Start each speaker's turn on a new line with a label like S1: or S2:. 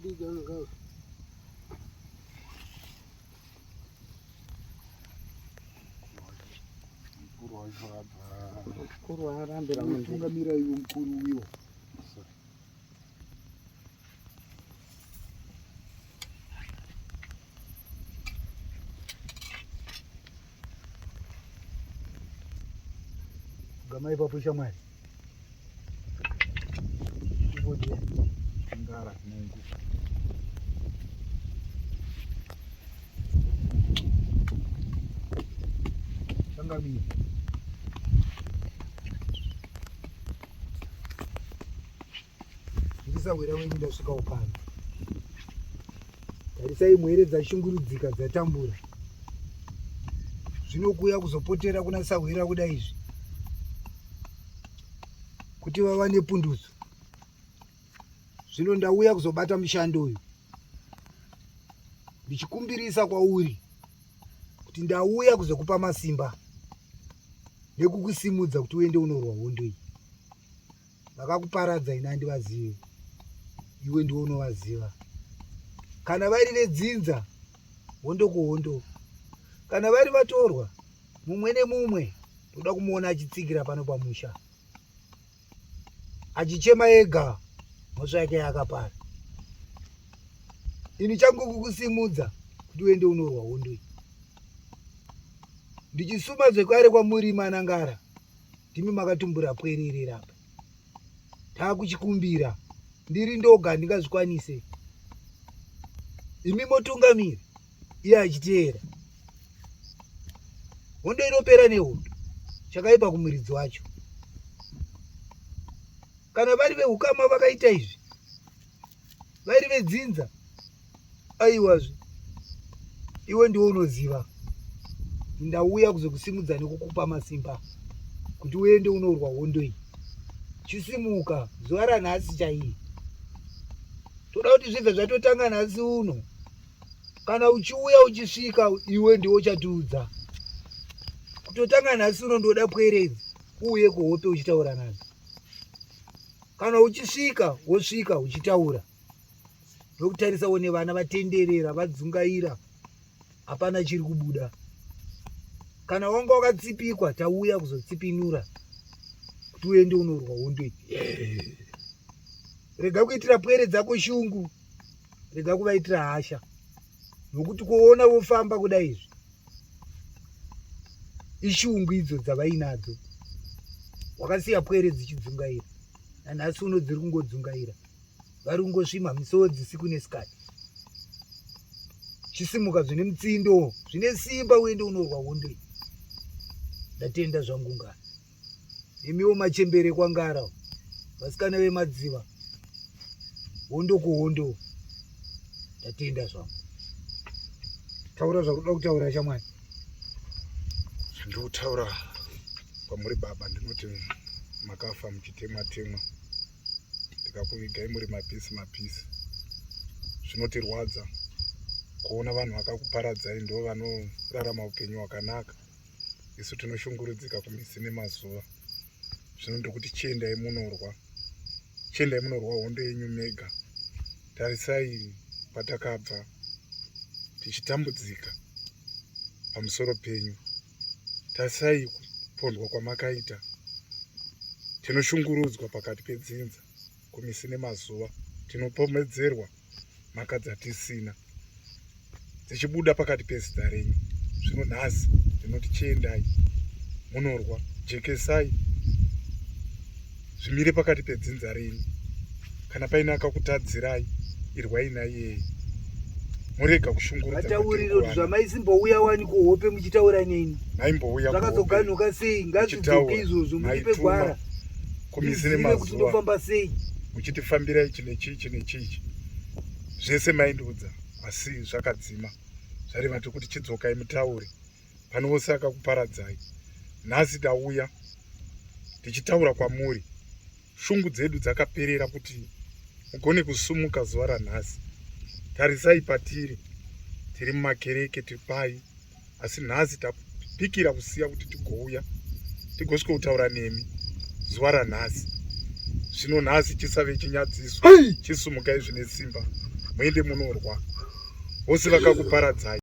S1: Mukuru wacho abva.
S2: Mukuru arambira munzira.
S1: Tungamira iwe mukuru uyo. Sorry.
S3: Gama ipapo shamwari. Ipo
S1: Ngara mungu.
S3: Changamire. Ndisawira wenyu ndasvika upano. Tarisai mhere dzashungurudzika dzatambura. Zvino kuuya kuzopotera kuna sahwira kuda izvi. Kuti vava nepundutso. Zvino ndauya kuzobata mushando uyu. Ndichikumbirisa kwauri kuti ndauya kuzokupa masimba nekukusimudza kuti uende unorwa hondo iyi. Vakakuparadza ini handivazive, iwe ndiwe unovaziva. Kana vari vedzinza, hondo kuhondo. Kana vari vatorwa, mumwe nemumwe toda kumuona achitsikira pano pamusha achichema ega mhosva yake yaakapara. Ini changu kukusimudza kuti uende unorwa hondo iyi. Ndichisuma zvekare kwamuri manangara ndimi makatumbura pwerere apa takuchikumbira ndiri ndoga handingazvikwanise imi motungamira iye achiteera hondo inopera nehondo chakaipa kumuridzi wacho kana vari veukama vakaita izvi vari vedzinza aiwazve iwe ndiwe unoziva ndauya kuzokusimudza nekukupa masimba kuti uende unorwa hondo iyi chisimuka zuva ranhasi chaiye toda kuti zvibve zvatotanga nhasi uno kana uchiuya uchisvika iwe ndiwe uchatiudza kutotanga nhasi uno ndoda pweredzi uuye kuhope uchitaura nadzo kana uchisvika wosvika uchitaura ndokutarisa one vana vatenderera vadzungaira hapana chiri kubuda kana wanga wakatsipikwa tauya kuzotsipinura kuti uende unorwa hondo iyi rega kuitira pwere dzako shungu rega kuvaitira hasha nokuti kuona vofamba kudai izvi ishungu idzo dzavainadzo wakasiya pwere dzichidzungaira nanhasi uno dziri kungodzungaira vari kungosvima misodzi siku nesikati chisimuka zvine mutsindo zvine simba uende unorwa hondo iyi ndatenda zvangu ngara Imiwo machembere kwangara vasikana vemadziva hondo kuhondo ndatenda zvangu taura zvakuda kutaura shamwari
S1: Zvandiri kutaura kwamuri baba ndinoti makafa muchitemwa temwa tikakuvigai muri mapisi mapisi zvinotirwadza kuona vanhu vakakuparadzai ndo vanorarama upenyu hwakanaka isu tinoshungurudzika kumisi nemazuva zvino ndiri chiendai munorwa chiendai munorwa hondo yenyu mega tarisai kwatakabva tichitambudzika pamusoro penyu tarisai kupondwa kwamakaita tinoshungurudzwa pakati pedzinza kumisi nemazuva tinopomedzerwa mhaka dzatisina dzichibuda pakati pezita renyu zvino nhasi ndinoti chiendai munorwa jekesai zvimire pakati pedzinza renyu kana paine akakutadzirai irwai naiyeye murega kushungurudza
S3: kuti zvamaisimbouya wani kuhope muchitaura neni
S1: maimbouya
S3: zvakazoganuka sei ngazvidzoke izvozvo mundipe gwara
S1: kumisi nemazuva
S3: ndofamba sei
S1: muchitifambira ichi nechichi nechichi zvese maindiudza asi zvakadzima zvareva tiri kuti chidzokai mutaure pane wose akakuparadzai nhasi tauya tichitaura kwamuri shungu dzedu dzakaperera kuti mugone kusumuka zuva ranhasi tarisai patiri tiri mumakereke tiri pai asi nhasi tapikira kusiya kuti tigouya tigosvika kutaura nemi zuva ranhasi zvino nhasi chisave chinyadziso chisumukai zvine simba. Muende munorwa. Vose vakakuparadzai.